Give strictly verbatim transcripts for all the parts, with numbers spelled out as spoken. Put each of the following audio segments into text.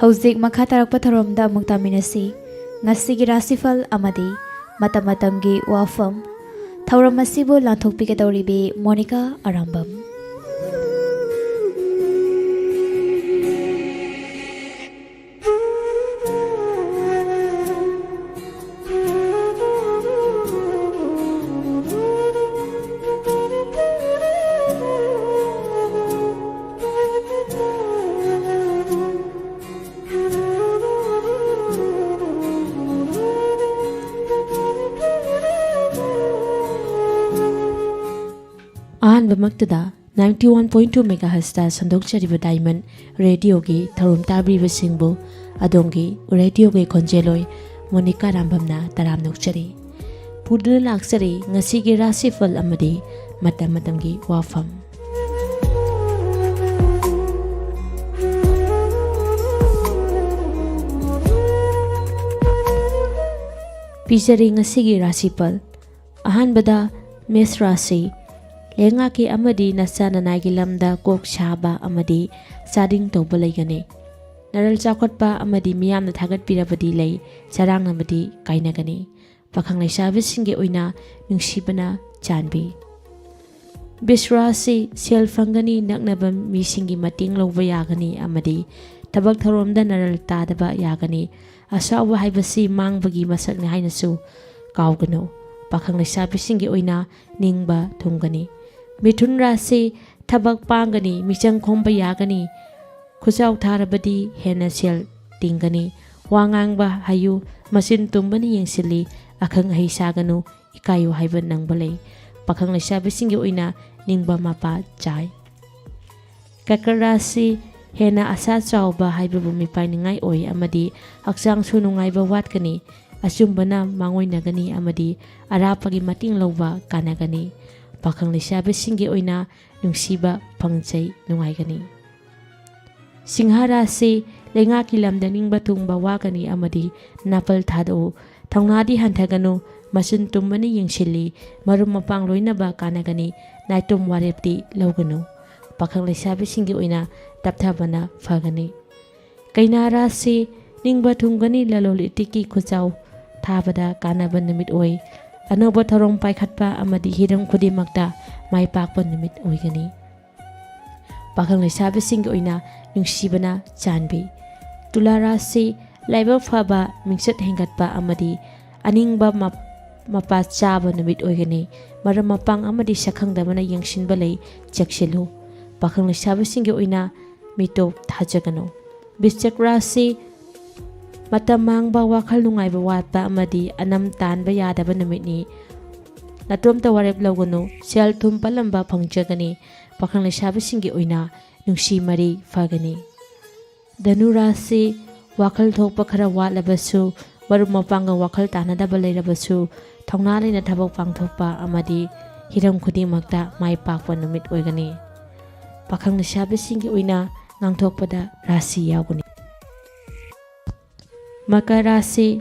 ꯍꯧꯖꯤꯛ ꯃꯈꯥ ꯇꯥꯔꯛꯄ ꯊꯧꯔꯝꯗ ꯑꯃꯨꯛ ꯇꯥꯃꯤꯟꯅꯁꯤ꯫ ꯉꯁꯤꯒꯤ ꯔꯥꯁꯤꯐꯜ ꯑꯃꯗꯤ ꯃꯇꯝ ꯃꯇꯝꯒꯤ ꯋꯥꯐꯝ꯫ ꯊꯧꯔꯝ ꯑꯁꯤꯕꯨ ꯂꯥꯟꯊꯣꯛꯄꯤꯒꯗꯧꯔꯤꯕꯤ ꯃꯣꯅꯤꯀꯥ ꯑꯔꯥꯝꯕꯝ꯫ ꯑꯍꯥꯟꯕꯃꯛꯇꯗ ninety one point two megahertzꯇ ꯁꯟꯗꯣꯛꯆꯔꯤꯕ Diamond Radioꯒꯤ ꯊꯧꯔꯝ ꯇꯥꯕꯤꯕꯁꯤꯡꯕꯨ ꯑꯗꯣꯝꯒꯤ radioꯒꯤ ꯈꯣꯟꯖꯦꯜꯂꯣꯏ ꯃꯣꯅꯤꯀꯥ ꯔꯥꯝꯕꯝꯅ ꯇꯔꯥꯝꯅ ꯑꯣꯛꯆꯔꯤ꯫ ꯄꯨꯗꯨꯅ ꯂꯥꯛꯆꯔꯤ ꯉꯁꯤꯒꯤ ꯔꯥꯁꯤꯐꯜ ꯑꯃꯗꯤ ꯃꯇꯝ ꯃꯇꯝꯒꯤ ꯋꯥꯐꯝ꯫ ꯄꯤꯖꯔꯤ ꯉꯁꯤꯒꯤ ꯔꯥꯁꯤꯐꯜ꯫ ꯑꯍꯥꯟꯕꯗ, ꯃꯦꯁ ꯔꯥꯁꯤ꯫ ꯂꯩꯉꯥꯛꯀꯤ ꯑꯃꯗꯤ ꯅꯆꯥ ꯅꯅꯥꯏꯒꯤ ꯂꯝꯗ ꯀꯣꯛ ꯁꯥꯕ ꯑꯃꯗꯤ ꯆꯥꯗꯤꯡ ꯇꯧꯕ ꯂꯩꯒꯅꯤ꯫ ꯅꯔꯜ ꯆꯥꯎꯈꯠꯄ ꯑꯃꯗꯤ ꯃꯤꯌꯥꯝꯅ ꯊꯥꯒꯠꯄꯤꯔꯕꯗꯤ ꯂꯩ ꯆꯔꯥꯡꯅꯕꯗꯤ ꯀꯥꯏꯅꯒꯅꯤ꯫ ꯄꯥꯈꯪ ꯂꯩꯁꯥꯕꯤꯁꯤꯡꯒꯤ ꯑꯣꯏꯅ ꯅꯨꯡꯁꯤꯕꯅ ꯆꯥꯟꯕꯤ꯫ ꯕꯤꯁ꯭ꯋꯥꯁꯤ ꯁꯦꯜ ꯐꯪꯒꯅꯤ, ꯅꯛꯅꯕ ꯃꯤꯁꯤꯡꯒꯤ ꯃꯇꯦꯡ ꯂꯧꯕ ꯌꯥꯒꯅꯤ ꯑꯃꯗꯤ ꯊꯕꯛ ꯊꯧꯔꯝꯗ ꯅꯔꯜ ꯇꯥꯗꯕ ꯌꯥꯒꯅꯤ꯫ ꯑꯁꯥꯎꯕ ꯍꯥꯏꯕꯁꯤ ꯃꯥꯡꯕꯒꯤ ꯃꯁꯛꯅꯤ ꯍꯥꯏꯅꯁꯨ ꯀꯥꯎꯒꯅꯨ꯫ ꯄꯥꯈꯪ ꯂꯩꯁꯥꯕꯤꯁꯤꯡꯒꯤ ꯑꯣꯏꯅ ꯅꯤꯡꯕ ꯊꯨꯡꯒꯅꯤ꯫ ꯃꯤꯊꯨꯟ ꯔꯥꯁꯤ ꯊꯕꯛ ꯄꯥꯡꯒꯅꯤ, ꯃꯤꯆꯪ ꯈꯣꯝꯕ ꯌꯥꯒꯅꯤ꯫ ꯈꯨꯆꯥꯎ ꯊꯥꯔꯕꯗꯤ ꯍꯦꯟꯅ ꯁꯦꯜ ꯇꯤꯡꯒꯅꯤ꯫ ꯋꯥ ꯉꯥꯡꯕ ꯍꯩꯌꯨ, ꯃꯆꯤꯟ ꯇꯨꯝꯕꯅ ꯌꯦꯡꯁꯤꯜꯂꯤ, ꯑꯈꯪ ꯑꯍꯩ ꯁꯥꯒꯅꯨ, ꯏꯀꯥꯏꯌꯨ ꯍꯥꯏꯕ ꯅꯪꯕ ꯂꯩ꯫ ꯄꯥꯈꯪ ꯂꯩꯁꯥꯕꯤꯁꯤꯡꯒꯤ ꯑꯣꯏꯅ ꯅꯤꯡꯕ ꯃꯄꯥ ꯆꯥꯏ꯫ ꯀꯔꯀꯠ ꯔꯥꯁꯤ ꯍꯦꯟꯅ ꯑꯁꯥ ꯆꯥꯎꯕ ꯍꯥꯏꯕꯕꯨ ꯃꯤꯄꯥꯏꯅꯤꯡꯉꯥꯏ ꯑꯣꯏ ꯑꯃꯗꯤ ꯍꯛꯆꯥꯡꯁꯨ ꯅꯨꯡꯉꯥꯏꯕ ꯋꯥꯠꯀꯅꯤ꯫ ꯑꯆꯨꯝꯕꯅ ꯃꯥꯡꯑꯣꯏꯅꯒꯅꯤ ꯑꯃꯗꯤ ꯑꯔꯥꯞꯄꯒꯤ ꯃꯇꯦꯡ ꯂꯧꯕ ꯀꯥꯟꯅꯒꯅꯤ꯫ ꯄꯥꯈꯪ ꯂꯩꯁꯥꯕꯤꯁꯤꯡꯒꯤ ꯑꯣꯏꯅ ꯅꯨꯡꯁꯤꯕ ꯐꯪꯖꯩ, ꯅꯨꯡꯉꯥꯏꯒꯅꯤ꯫ ꯁꯤꯡꯍ ꯔꯥꯁꯤ ꯂꯩꯉꯥꯛꯀꯤ ꯂꯝꯗ ꯅꯤꯡꯕ ꯊꯨꯡꯕ ꯋꯥꯒꯅꯤ ꯑꯃꯗꯤ ꯅꯥꯄꯜ ꯊꯥꯗꯣꯛꯎ꯫ ꯊꯧꯅꯥꯗꯤ ꯍꯟꯊꯒꯅꯨ, ꯃꯆꯤꯟ ꯇꯨꯝꯕꯅ ꯌꯦꯡꯁꯤꯜꯂꯤ, ꯃꯔꯨꯞ ꯃꯄꯥꯡ ꯂꯣꯏꯅꯕ ꯀꯥꯟꯅꯒꯅꯤ, ꯅꯥꯏꯇꯣꯝ ꯋꯥꯔꯦꯞꯇꯤ ꯂꯧꯒꯅꯨ꯫ ꯄꯥꯈꯪ ꯂꯩꯁꯥꯕꯤꯁꯤꯡꯒꯤ ꯑꯣꯏꯅ ꯇꯞꯊꯕꯅ ꯐꯒꯅꯤ꯫ ꯀꯩꯅꯥ ꯔꯥꯁꯤ ꯅꯤꯡꯕ ꯊꯨꯡꯒꯅꯤ, ꯂꯂꯣꯟ ꯏꯇꯤꯛꯀꯤ ꯈꯨꯖꯥꯎ ꯊꯥꯕꯗ ꯀꯥꯟꯅꯕ ꯅꯨꯃꯤꯠ ꯑꯣꯏ꯫ ꯑꯅꯧꯕ ꯊꯧꯔꯝ ꯄꯥꯏꯈꯠꯄ ꯑꯃꯗꯤ ꯍꯤꯔꯝ ꯈꯨꯗꯤꯡꯃꯛꯇ ꯃꯥꯏ ꯄꯥꯛꯄ ꯅꯨꯃꯤꯠ ꯑꯣꯏꯒꯅꯤ꯫ ꯄꯥꯈꯪ ꯂꯩꯁꯥꯕꯤꯁꯤꯡꯒꯤ ꯑꯣꯏꯅ ꯅꯨꯡꯁꯤꯕꯅ ꯆꯥꯟꯕꯤ꯫ ꯇꯨꯂꯥ ꯔꯥꯁꯤ ꯂꯥꯏꯕꯛ ꯐꯕ, ꯃꯤꯡꯆꯠ ꯍꯦꯟꯒꯠꯄ ꯑꯃꯗꯤ ꯑꯅꯤꯡꯕ ꯃꯞ-, ꯃꯄꯥ ꯆꯥꯕ ꯅꯨꯃꯤꯠ ꯑꯣꯏꯒꯅꯤ꯫ ꯃꯔꯨꯞ ꯃꯄꯥꯡ ꯑꯃꯗꯤ ꯁꯛꯈꯪꯗꯕꯅ ꯌꯦꯡꯁꯤꯟꯕ ꯂꯩ, ꯆꯦꯛꯁꯤꯜꯂꯨ꯫ ꯄꯥꯈꯪ ꯂꯩꯁꯥꯕꯤꯁꯤꯡꯒꯤ ꯑꯣꯏꯅ ꯃꯤꯇꯣꯞ ꯊꯥꯖꯒꯅꯨ꯫ ꯕꯤꯁꯦꯛ ꯔꯥꯁꯤ ꯃꯇꯝ ꯃꯥꯡꯕ, ꯋꯥꯈꯜ ꯅꯨꯡꯉꯥꯏꯕ ꯋꯥꯠꯄ ꯑꯃꯗꯤ ꯑꯅꯝ ꯇꯥꯟꯕ ꯌꯥꯗꯕ ꯅꯨꯃꯤꯠꯅꯤ꯫ ꯅꯇꯣꯝꯇ ꯋꯥꯔꯦꯞ ꯂꯧꯒꯅꯨ, ꯁꯦꯜ ꯊꯨꯝ ꯄꯜꯂꯝꯕ ꯐꯪꯖꯒꯅꯤ꯫ ꯄꯥꯈꯪ ꯂꯩꯁꯥꯕꯤꯁꯤꯡꯒꯤ ꯑꯣꯏꯅ ꯅꯨꯡꯁꯤ ꯃꯔꯤ ꯐꯒꯅꯤ꯫ ꯙꯅꯨ ꯔꯥꯁꯤ ꯋꯥꯈꯜ ꯊꯣꯛꯄ ꯈꯔ ꯋꯥꯠꯂꯕꯁꯨ, ꯃꯔꯨꯞ ꯃꯄꯥꯡꯒ ꯋꯥꯈꯜ ꯇꯥꯟꯅꯗꯕ ꯂꯩꯔꯕꯁꯨ, ꯊꯧꯅꯥ ꯂꯩꯅ ꯊꯕꯛ ꯄꯥꯡꯊꯣꯛꯄ ꯑꯃꯗꯤ ꯍꯤꯔꯝ ꯈꯨꯗꯤꯡꯃꯛꯇ ꯃꯥꯏ ꯄꯥꯛꯄ ꯅꯨꯃꯤꯠ ꯑꯣꯏꯒꯅꯤ꯫ ꯄꯥꯈꯪ ꯂꯩꯁꯥꯕꯤꯁꯤꯡꯒꯤ ꯑꯣꯏꯅ ꯉꯥꯡꯊꯣꯛꯄꯗ ꯔꯥꯁꯤ ꯌꯥꯎꯒꯅꯤ꯫ ꯃꯀꯔ ꯔꯥꯁꯤ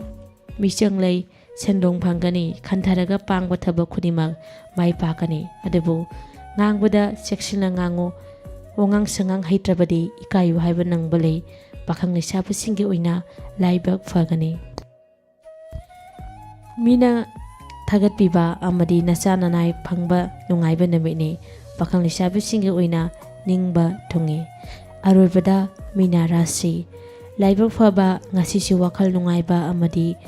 ꯃꯤꯆꯪ ꯂꯩ, ꯁꯦꯟꯗꯣꯡ ꯐꯪꯒꯅꯤ, ꯈꯟꯊꯔꯒ ꯄꯥꯡꯕ ꯊꯕꯛ ꯈꯨꯗꯤꯡꯃꯛ ꯃꯥꯏ ꯄꯥꯛꯀꯅꯤ꯫ ꯑꯗꯨꯕꯨ ꯉꯥꯡꯕꯗ ꯆꯦꯛꯁꯤꯟꯅ ꯉꯥꯡꯉꯨ, ꯋꯥꯉꯥꯡ ꯁꯉꯥꯡ ꯍꯩꯇ꯭ꯔꯕꯗꯤ ꯏꯀꯥꯏꯌꯨ ꯍꯥꯏꯕ ꯅꯪꯕ ꯂꯩ꯫ ꯄꯥꯈꯪ ꯂꯩꯁꯥꯕꯤꯁꯤꯡꯒꯤ ꯑꯣꯏꯅ ꯂꯥꯏꯕꯛ ꯐꯒꯅꯤ꯫ ꯃꯤꯅ ꯊꯥꯒꯠꯄꯤꯕ ꯑꯃꯗꯤ ꯅꯆꯥ ꯅꯅꯥꯏ ꯐꯪꯕ ꯅꯨꯡꯉꯥꯏꯕ ꯅꯨꯃꯤꯠꯅꯤ꯫ ꯄꯥꯈꯪ ꯂꯩꯁꯥꯕꯤꯁꯤꯡꯒꯤ ꯑꯣꯏꯅ ꯅꯤꯡꯕ ꯊꯨꯡꯉꯤ꯫ ꯑꯔꯣꯏꯕꯗ ꯃꯤꯅꯥ ꯔꯥꯁꯤ꯫ ꯂꯥꯏꯕꯛ ꯐꯕ, ꯉꯁꯤꯁꯨ ꯋꯥꯈꯜ ꯅꯨꯡꯉꯥꯏꯕ ꯑꯃꯗꯤ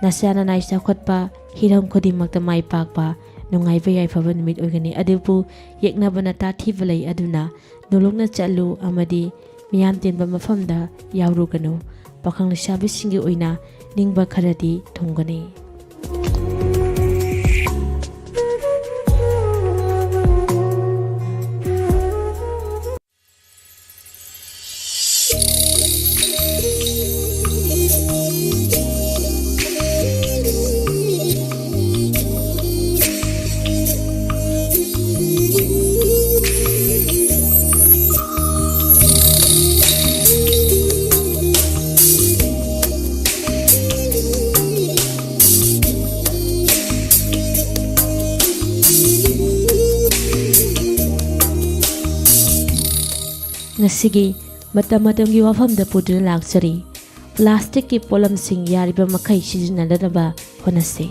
ꯅꯆꯥ ꯅꯅꯥꯏ ꯆꯥꯎꯈꯠꯄ, ꯍꯤꯔꯝ ꯈꯨꯗꯤꯡꯃꯛꯇ ꯃꯥꯏ ꯄꯥꯛꯄ, ꯅꯨꯡꯉꯥꯏꯕ ꯌꯥꯏꯐꯕ ꯅꯨꯃꯤꯠ ꯑꯣꯏꯒꯅꯤ꯫ ꯑꯗꯨꯕꯨ ꯌꯦꯛꯅꯕꯅ ꯇꯥꯊꯤꯕ ꯂꯩ, ꯑꯗꯨꯅ ꯅꯣꯂꯨꯛꯅ ꯆꯠꯂꯨ ꯑꯃꯗꯤ ꯃꯤꯌꯥꯝ ꯇꯤꯟꯕ ꯃꯐꯝꯗ ꯌꯥꯎꯔꯨꯒꯅꯨ꯫ ꯄꯥꯈꯪ ꯂꯩꯁꯥꯕꯤꯁꯤꯡꯒꯤ ꯑꯣꯏꯅ ꯅꯤꯡꯕ ꯈꯔꯗꯤ ꯊꯨꯡꯒꯅꯤ꯫ ꯉꯁꯤꯒꯤ ꯃꯇꯝ ꯃꯇꯝꯒꯤ ꯋꯥꯐꯝꯗ ꯄꯨꯗꯨꯅ ꯂꯥꯛꯆꯔꯤ꯫ ꯄ꯭ꯂꯥꯁꯇꯤꯛꯀꯤ ꯄꯣꯠꯂꯝꯁꯤꯡ ꯌꯥꯔꯤꯕ ꯃꯈꯩ ꯁꯤꯖꯤꯟꯅꯗꯅꯕ ꯍꯣꯠꯅꯁꯤ꯫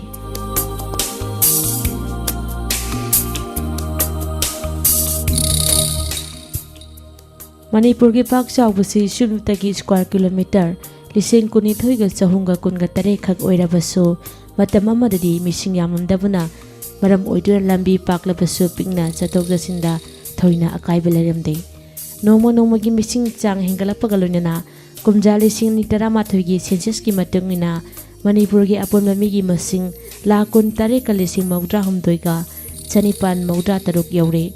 ꯃꯅꯤꯄꯨꯔꯒꯤ ꯄꯥꯛ ꯆꯥꯎꯕꯁꯤ ꯁꯨꯞꯅꯇꯒꯤ ꯁ꯭ꯀ꯭ꯋꯥꯔ ꯀꯤꯂꯣꯃꯤꯇꯔ ꯂꯤꯁꯤꯡ ꯀꯨꯟꯅꯤꯊꯣꯏꯒ ꯆꯍꯨꯝꯒ ꯀꯨꯟꯒ ꯇꯔꯦꯠ ꯈꯛ ꯑꯣꯏꯔꯕꯁꯨ, ꯃꯇꯝ ꯑꯃꯗꯗꯤ ꯃꯤꯁꯤꯡ ꯌꯥꯝꯂꯝꯗꯕꯅ ꯃꯔꯝ ꯑꯣꯏꯗꯨꯅ ꯂꯝꯕꯤ ꯄꯥꯛꯂꯕꯁꯨ ꯄꯤꯛꯅ ꯆꯠꯊꯣꯛ ꯆꯠꯁꯤꯟꯗ ꯊꯣꯏꯅ ꯑꯀꯥꯏꯕ ꯂꯩꯔꯝꯗꯦ꯫ ꯅꯣꯡꯃ ꯅꯣꯡꯃꯒꯤ ꯃꯤꯁꯤꯡ ꯆꯥꯡ ꯍꯦꯟꯒꯠꯂꯛꯄꯒ ꯂꯣꯏꯅꯅ ꯀꯨꯝꯖꯥ ꯂꯤꯁꯤꯡ ꯑꯅꯤ ꯇꯔꯥꯃꯥꯊꯣꯏꯒꯤ ꯁꯦꯟꯁꯁꯀꯤ ꯃꯇꯨꯡ ꯏꯟꯅ ꯃꯅꯤꯄꯨꯔꯒꯤ ꯑꯄꯨꯟꯕ ꯃꯤꯒꯤ ꯃꯁꯤꯡ ꯂꯥꯈ ꯀꯨꯟ ꯇꯔꯦꯠꯀ ꯂꯤꯁꯤꯡ ꯃꯧꯗ꯭ꯔꯥ ꯍꯨꯝꯗꯣꯏꯒ ꯆꯅꯤꯄꯥꯟ ꯃꯧꯗ꯭ꯔꯥ ꯇꯔꯨꯛ ꯌꯧꯔꯦ꯫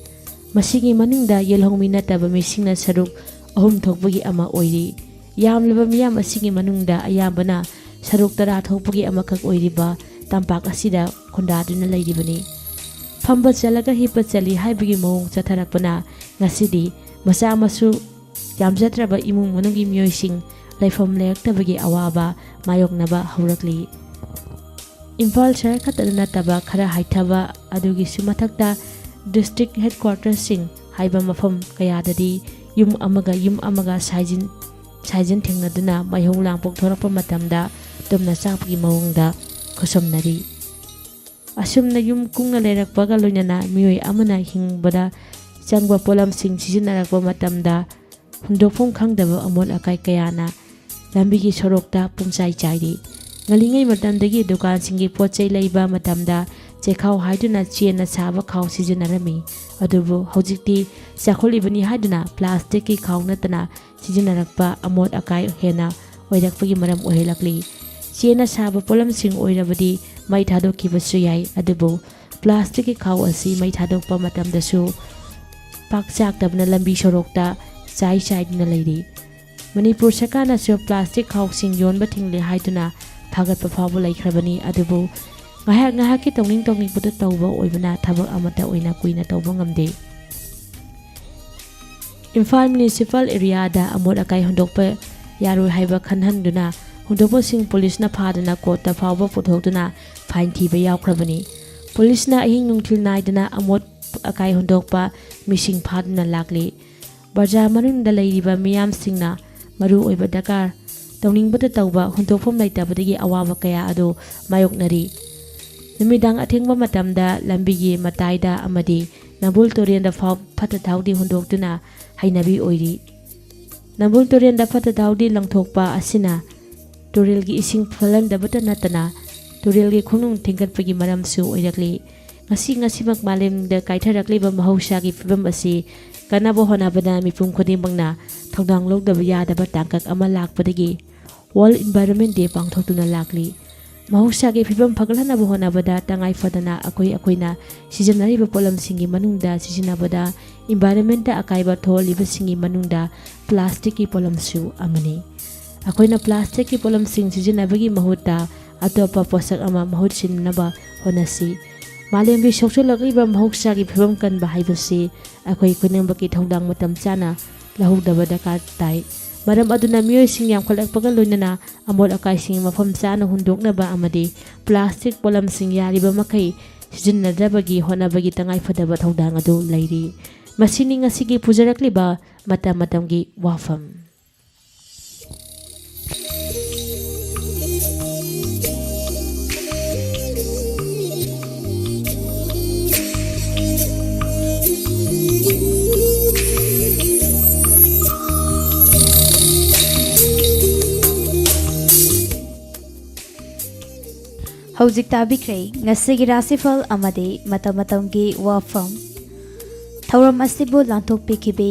ꯃꯁꯤꯒꯤ ꯃꯅꯨꯡꯗ ꯌꯦꯜꯍꯧꯃꯤ ꯅꯠꯇꯕ ꯃꯤꯁꯤꯡꯅ ꯁꯔꯨꯛ ꯑꯍꯨꯝ ꯊꯣꯛꯄꯒꯤ ꯑꯃ ꯑꯣꯏꯔꯤ꯫ ꯌꯥꯝꯂꯕ ꯃꯤꯌꯥꯝ ꯑꯁꯤꯒꯤ ꯃꯅꯨꯡꯗ ꯑꯌꯥꯝꯕꯅ ꯁꯔꯨꯛ ꯇꯔꯥ ꯊꯣꯛꯄꯒꯤ ꯑꯃꯈꯛ ꯑꯣꯏꯔꯤꯕ ꯇꯝꯄꯥꯛ ꯑꯁꯤꯗ ꯈꯨꯟꯗꯥꯗꯨꯅ ꯂꯩꯔꯤꯕꯅꯤ꯫ ꯐꯝꯕ ꯆꯠꯂꯒ ꯍꯤꯞꯄ ꯆꯠꯂꯤ ꯍꯥꯏꯕꯒꯤ ꯃꯑꯣꯡ ꯆꯠꯊꯔꯛꯄꯅ ꯉꯁꯤꯗꯤ ꯃꯆꯥ ꯃꯁꯨ ꯌꯥꯝꯖꯗ꯭ꯔꯕ ꯏꯃꯨꯡ ꯃꯅꯨꯡꯒꯤ ꯃꯤꯑꯣꯏꯁꯤꯡ ꯂꯩꯐꯝ ꯂꯩꯔꯛꯇꯕꯒꯤ ꯑꯋꯥꯕ ꯃꯥꯌꯣꯛꯅꯕ ꯍꯧꯔꯛꯂꯤ꯫ ꯏꯝꯐꯥꯜ ꯁꯍꯔ ꯈꯛꯇꯗ ꯅꯠꯇꯕ ꯈꯔ ꯍꯥꯏꯊꯕ ꯑꯗꯨꯒꯤꯁꯨ ꯃꯊꯛꯇ ꯗꯤꯁꯇ꯭ꯔꯤꯛ ꯍꯦꯗꯀ꯭ꯋꯥꯔꯇꯔꯁꯤꯡ ꯍꯥꯏꯕ ꯃꯐꯝ ꯀꯌꯥꯗꯗꯤ ꯌꯨꯝ ꯑꯃꯒ ꯌꯨꯝ ꯑꯃꯒ ꯁꯥꯏꯖꯤꯟ ꯁꯥꯏꯖꯤꯟ ꯊꯦꯡꯅꯗꯨꯅ ꯃꯩꯍꯧ ꯂꯥꯡꯄꯣꯛ ꯊꯣꯔꯛꯄ ꯃꯇꯝꯗ ꯇꯨꯝꯅ ꯆꯥꯛꯄꯒꯤ ꯃꯑꯣꯡꯗ ꯈꯨꯠꯁꯝꯅꯔꯤ꯫ ꯑꯁꯨꯝꯅ ꯌꯨꯝ ꯀꯨꯡꯅ ꯂꯩꯔꯛꯄꯒ ꯂꯣꯏꯅꯅ ꯃꯤꯑꯣꯏ ꯑꯃꯅ ꯍꯤꯡꯕꯗ ꯆꯪꯕ ꯄꯣꯠꯂꯝꯁꯤꯡ ꯁꯤꯖꯤꯟꯅꯔꯛꯄ ꯃꯇꯝꯗ ꯍꯨꯟꯗꯣꯛꯐꯝ ꯈꯪꯗꯕ ꯑꯃꯣꯠ ꯑꯀꯥꯏ ꯀꯌꯥꯅ ꯂꯝꯕꯤꯒꯤ ꯁꯣꯔꯣꯛꯇ ꯄꯨꯝꯆꯥꯏ ꯆꯥꯏꯔꯤ꯫ ꯉꯜꯂꯤꯉꯩ ꯃꯇꯝꯗꯒꯤ ꯗꯨꯀꯥꯟꯁꯤꯡꯒꯤ ꯄꯣꯠ ꯆꯩ ꯂꯩꯕ ꯃꯇꯝꯗ ꯆꯦꯈꯥꯎ ꯍꯥꯏꯗꯨꯅ ꯆꯦꯅ ꯁꯥꯕ ꯈꯥꯎ ꯁꯤꯖꯤꯟꯅꯔꯝꯃꯤ꯫ ꯑꯗꯨꯕꯨ ꯍꯧꯖꯤꯛꯇꯤ ꯆꯥꯎꯈꯠꯂꯤꯕꯅꯤ ꯍꯥꯏꯗꯨꯅ ꯄ꯭ꯂꯥꯁꯇꯤꯛꯀꯤ ꯈꯥꯎ ꯅꯠꯇꯅ ꯁꯤꯖꯤꯟꯅꯔꯛꯄ ꯑꯃꯣꯠ ꯑꯀꯥꯏ ꯍꯦꯟꯅ ꯑꯣꯏꯔꯛꯄꯒꯤ ꯃꯔꯝ ꯑꯣꯏꯍꯜꯂꯛꯂꯤ꯫ ꯆꯦꯅ ꯁꯥꯕ ꯄꯣꯠꯂꯝꯁꯤꯡ ꯑꯣꯏꯔꯕꯗꯤ ꯃꯩ ꯊꯥꯗꯣꯛꯈꯤꯕꯁꯨ ꯌꯥꯏ, ꯑꯗꯨꯕꯨ ꯄ꯭ꯂꯥꯁꯇꯤꯛꯀꯤ ꯈꯥꯎ ꯑꯁꯤ ꯃꯩ ꯊꯥꯗꯣꯛꯄ ꯃꯇꯝꯗꯁꯨ ꯄꯥꯛ ꯆꯥꯛꯇꯕꯅ ꯂꯝꯕꯤ ꯁꯣꯔꯣꯛꯇ ꯆꯥꯏ ꯆꯥꯏꯗꯨꯅ ꯂꯩꯔꯤ꯫ ꯃꯅꯤꯄꯨꯔ ꯁꯔꯀꯥꯔꯅꯁꯨ ꯄ꯭ꯂꯥꯁꯇꯤꯛ ꯈꯥꯎꯁꯤꯡ ꯌꯣꯟꯕ ꯊꯤꯡꯂꯦ ꯍꯥꯏꯗꯨꯅ ꯊꯥꯒꯠꯄ ꯐꯥꯎꯕ ꯂꯩꯈ꯭ꯔꯕꯅꯤ, ꯑꯗꯨꯕꯨ ꯉꯥꯏꯍꯥꯛ ꯉꯥꯏꯍꯥꯛꯀꯤ ꯇꯧꯅꯤꯡ ꯇꯧꯅꯤꯡꯕꯗꯨ ꯇꯧꯕ ꯑꯣꯏꯕꯅ ꯊꯕꯛ ꯑꯃꯠꯇ ꯑꯣꯏꯅ ꯀꯨꯏꯅ ꯇꯧꯕ ꯉꯝꯗꯦ꯫ ꯏꯝꯐꯥꯜ ꯃ꯭ꯌꯨꯅꯤꯁꯤꯄꯥꯜ ꯑꯦꯔꯤꯌꯥꯗ ꯑꯃꯣꯠ ꯑꯀꯥꯏ ꯍꯨꯟꯗꯣꯛꯄ ꯌꯥꯔꯣꯏ ꯍꯥꯏꯕ ꯈꯟꯍꯟꯗꯨꯅ ꯍꯨꯟꯗꯣꯛꯄꯁꯤꯡ ꯄꯨꯂꯤꯁꯅ ꯐꯥꯗꯨꯅ ꯀꯣꯔꯠꯇ ꯐꯥꯎꯕ ꯄꯨꯊꯣꯛꯇꯨꯅ ꯐꯥꯏꯟ ꯊꯤꯕ ꯌꯥꯎꯈ꯭ꯔꯕꯅꯤ꯫ ꯄꯨꯂꯤꯁꯅ ꯑꯍꯤꯡ ꯅꯨꯡꯊꯤꯜ ꯅꯥꯏꯗꯅ ꯑꯃꯣꯠ ꯑꯀꯥꯏ ꯍꯨꯟꯗꯣꯛꯄ ꯃꯤꯁꯤꯡ ꯐꯥꯗꯨꯅ ꯂꯥꯛꯂꯤ꯫ ꯕꯖꯥꯔ ꯃꯅꯨꯡꯗ ꯂꯩꯔꯤꯕ ꯃꯤꯌꯥꯝꯁꯤꯡꯅ ꯃꯔꯨ ꯑꯣꯏꯕ ꯗꯔꯀꯥꯔ ꯇꯧꯅꯤꯡꯕꯗ ꯇꯧꯕ ꯍꯨꯟꯗꯣꯛꯐꯝ ꯂꯩꯇꯕꯗꯒꯤ ꯑꯋꯥꯕ ꯀꯌꯥ ꯑꯗꯨ ꯃꯥꯌꯣꯛꯅꯔꯤ꯫ ꯅꯨꯃꯤꯗꯥꯡ ꯑꯊꯦꯡꯕ ꯃꯇꯝꯗ ꯂꯝꯕꯤꯒꯤ ꯃꯇꯥꯏꯗ ꯑꯃꯗꯤ ꯅꯝꯕꯨꯜ ꯇꯨꯔꯦꯜꯗ ꯐꯥꯎ ꯐꯠꯇ ꯍꯥꯎꯗꯤ ꯍꯨꯟꯗꯣꯛꯇꯨꯅ ꯍꯩꯅꯕꯤ ꯑꯣꯏꯔꯤ꯫ ꯅꯝꯕꯨꯜ ꯇꯨꯔꯦꯜꯗ ꯐꯠꯇ ꯍꯥꯎꯗꯤ ꯂꯪꯊꯣꯛꯄ ꯑꯁꯤꯅ ꯇꯨꯔꯦꯜꯒꯤ ꯏꯁꯤꯡ ꯐꯠꯍꯟꯗꯕꯇ ꯅꯠꯇꯅ ꯇꯨꯔꯦꯜꯒꯤ ꯈꯣꯡꯅꯨꯡ ꯊꯦꯡꯒꯠꯄꯒꯤ ꯃꯔꯝꯁꯨ ꯑꯣꯏꯔꯛꯂꯤ꯫ ꯉꯁꯤ ꯉꯁꯤꯃꯛ ꯃꯥꯂꯦꯝꯗ ꯀꯥꯏꯊꯔꯛꯂꯤꯕ ꯃꯍꯧꯁꯥꯒꯤ ꯐꯤꯕꯝ ꯑꯁꯤ ꯀꯟꯅꯕ ꯍꯣꯠꯅꯕꯗ ꯃꯤꯄꯨꯝ ꯈꯨꯗꯤꯡꯃꯛꯅ ꯊꯧꯗꯥꯡ ꯂꯧꯗꯕ ꯌꯥꯗꯕ ꯇꯥꯡꯀꯛ ꯑꯃ ꯂꯥꯛꯄꯗꯒꯤ World Environment Day ꯄꯥꯡꯊꯣꯛꯇꯨꯅ ꯂꯥꯛꯂꯤ꯫ ꯃꯍꯧꯁꯥꯒꯤ ꯐꯤꯕꯝ ꯐꯒꯠꯍꯟꯅꯕ ꯍꯣꯠꯅꯕꯗ ꯇꯉꯥꯏ ꯐꯗꯅ ꯑꯩꯈꯣꯏ ꯑꯩꯈꯣꯏꯅ ꯁꯤꯖꯤꯟꯅꯔꯤꯕ ꯄꯣꯠꯂꯝꯁꯤꯡꯒꯤ ꯃꯅꯨꯡꯗ ꯁꯤꯖꯤꯟꯅꯕꯗ environment ꯑꯀꯥꯏꯕ ꯊꯣꯛꯍꯜꯂꯤꯕꯁꯤꯡꯒꯤ ꯃꯅꯨꯡꯗ plastic ꯀꯤ ꯄꯣꯠꯂꯝꯁꯨ ꯑꯃꯅꯤ꯫ ꯑꯩꯈꯣꯏꯅ plastic ꯀꯤ ꯄꯣꯠꯂꯝꯁꯤꯡ ꯁꯤꯖꯤꯟꯅꯕꯒꯤ ꯃꯍꯨꯠꯇ ꯑꯇꯣꯞꯄ ꯄꯣꯠꯁꯛ ꯑꯃ ꯃꯍꯨꯠ ꯁꯤꯟꯅꯕ ꯍꯣꯠꯅꯁꯤ꯫ ꯃꯥꯂꯦꯝꯒꯤ ꯁꯣꯛꯆꯜꯂꯛꯂꯤꯕ ꯃꯍꯧꯁꯥꯒꯤ ꯐꯤꯕꯝ ꯀꯟꯕ ꯍꯥꯏꯕꯁꯤ ꯑꯩꯈꯣꯏ ꯈꯨꯗꯤꯡꯃꯛꯀꯤ ꯊꯧꯗꯥꯡ ꯃꯇꯝ ꯆꯥꯅ ꯂꯧꯍꯧꯗꯕ ꯗꯔꯀꯥꯔ ꯇꯥꯏ꯫ ꯃꯔꯝ ꯑꯗꯨꯅ ꯃꯤꯑꯣꯏꯁꯤꯡ ꯌꯥꯝꯈꯠꯂꯛꯄꯒ ꯂꯣꯏꯅꯅ ꯑꯃꯣꯠ ꯑꯀꯥꯏꯁꯤꯡ ꯃꯐꯝ ꯆꯥꯅ ꯍꯨꯟꯗꯣꯛꯅꯕ ꯑꯃꯗꯤ plastic ꯄꯣꯠꯂꯝꯁꯤꯡ ꯌꯥꯔꯤꯕ ꯃꯈꯩ ꯁꯤꯖꯤꯟꯅꯗꯕꯒꯤ ꯍꯣꯠꯅꯕꯒꯤ ꯇꯉꯥꯏꯐꯗꯕ ꯊꯧꯗꯥꯡ ꯑꯗꯨ ꯂꯩꯔꯤ꯫ ꯃꯁꯤꯅꯤ ꯉꯁꯤꯒꯤ ꯄꯨꯖꯔꯛꯂꯤꯕ ꯃꯇꯝ ꯃꯇꯝꯒꯤ ꯋꯥꯐꯝ꯫ ꯍꯧꯖꯤꯛ ꯇꯥꯕꯤꯈ꯭ꯔꯦ ꯉꯁꯤꯒꯤ ꯔꯥꯁꯤꯐꯜ ꯑꯃꯗꯤ ꯃꯇꯝ ꯃꯇꯝꯒꯤ ꯋꯥꯐꯝ꯫ ꯊꯧꯔꯝ ꯑꯁꯤꯕꯨ ꯂꯥꯟꯊꯣꯛꯄꯤꯈꯤꯕꯤ